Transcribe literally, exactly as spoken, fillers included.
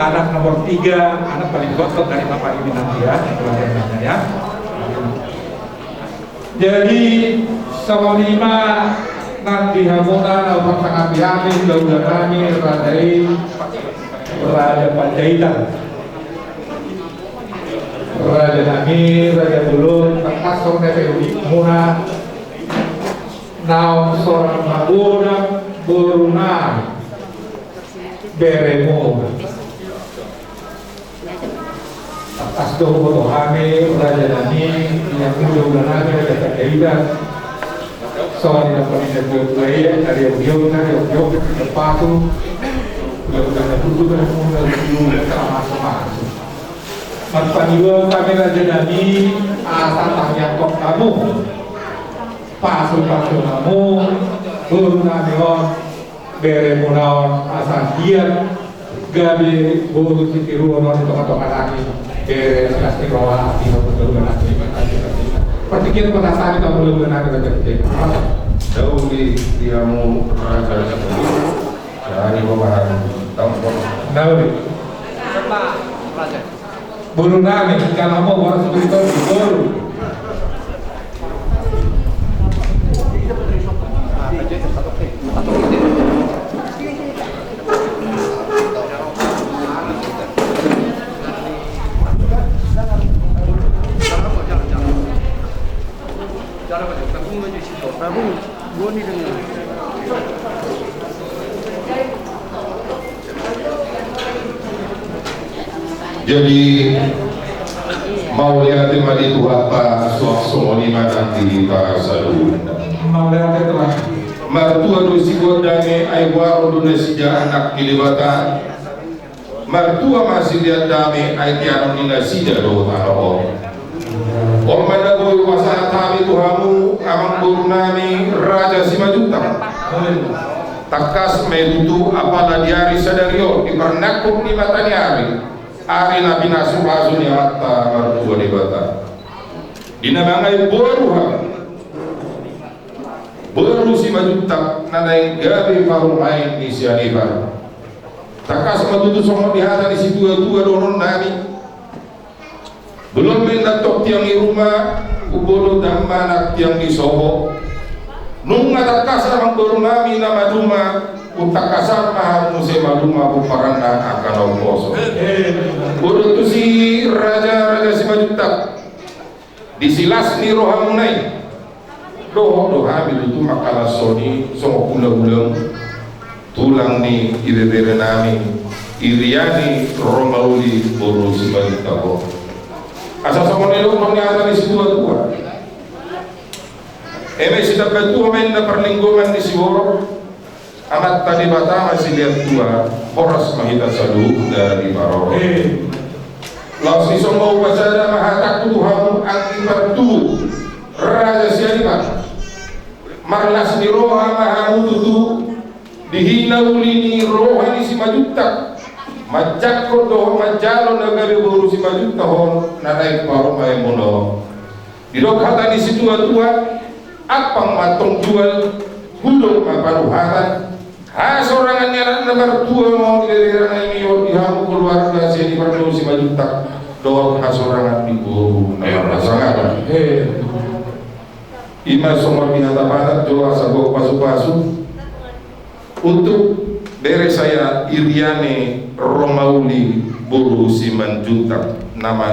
Anak nomor tiga, anak paling gotong dari Bapak ini nanti ya, keluarganya ya. Jadi, songon i ma nang di hamuna na umpansangapi hami hulahula nami raja i, Raja Panjaitan. Raja nami, raja bolon, tangkas songon na diulik muna, naung soran magodang boru nami, bere muna. Tangkas do huboto hami, raja nami, hulahula nami, raja Panjaitan. Songon i na paninda dua-dua i, ari ogiot, ari ogiot, pasu. Hulahula na tutu, hulahula na tutu, sama-sama. Marpangidoan hami raja nami, asa tangiangkon hamu. Pasu-pasu hamu, boru nami on, bere muna on, asa hian gabe boru sitiruon on di tonga-tonga nami. Bere las ni roha, di tonga-tonga nami. Partingkian kota sari, tonga-tonga nami, raja. Nauli di hamu raja. Jadi pemahaman tampon. Nauli. Boru nami, kalau mau boru seperti itu, boru. Jadi, mauliate ma di Tuhanta, suang songon i ma nang di hita saluhutna. Mauliate Tuhan. Martua do si Bondange, ai boru do nasida anak ni Debata. Martua ma si Liandame, ai tianon ni nasida do tano on. On ma na boi hupasahat hami tu hamu, amangboru nami, Raja Simanjuntak. Tangkas ma i tutu, apala di ari sadari on, di parnangkok ni mata ni ari, ari na pinasu-pasu ni Amanta Martua Debata, di na mangalehon boru hami, boru Simanjuntak, na naeng gabe parumaen ni si Hanipa. Tangkas ma tutu songon di hata ni situa-tua dohonon nami. Bolon ma inna tong tiang ni ruma, huboto damang tiang ni sopo. Nunga tangkas amangboru nami na maduma, hutangkasan ma hamu muse maduma pomparanna angka na umposo. Boru tu si Raja, Raja Simanjuntak. Di silas ni rohamuna i, dohot do hami tutu mangkalashon i songon hula-hula, tulang ni ibebere nami, irian ni Romauli boru Simanjuntak on. Asa songon i do dohonon ni hata ni situa-tua. Eme sitambatua ma inna parlinggoman ni siborok, Amanta Debata ma silehon tua, horas ma hita saluhutna diparorot. Laos dison ma hupasada ma hatangku tu hamu anggi partubu, Raja Sianipar. Marlas ni roha ma hamu tutu, di hinauli ni roha ni Simanjuntak, manjangkon dohot manjalo na gabe boru Simanjuntak on, na naeng parumaenmuna on. Didok hata ni situa-tua, ampang ma tong jual, hudok ma panuhatan. Hasorangan ni anak na martua ma on di daerah na i, on di hamu keluarga Sianipar dohot Simanjuntak, dohot hasorangan ni boru na marpasangapan. I ma songon di hata patat jo asa gok pasu-pasu. Untuk bere saya, irian ni Romauli boru Simanjuntak, nama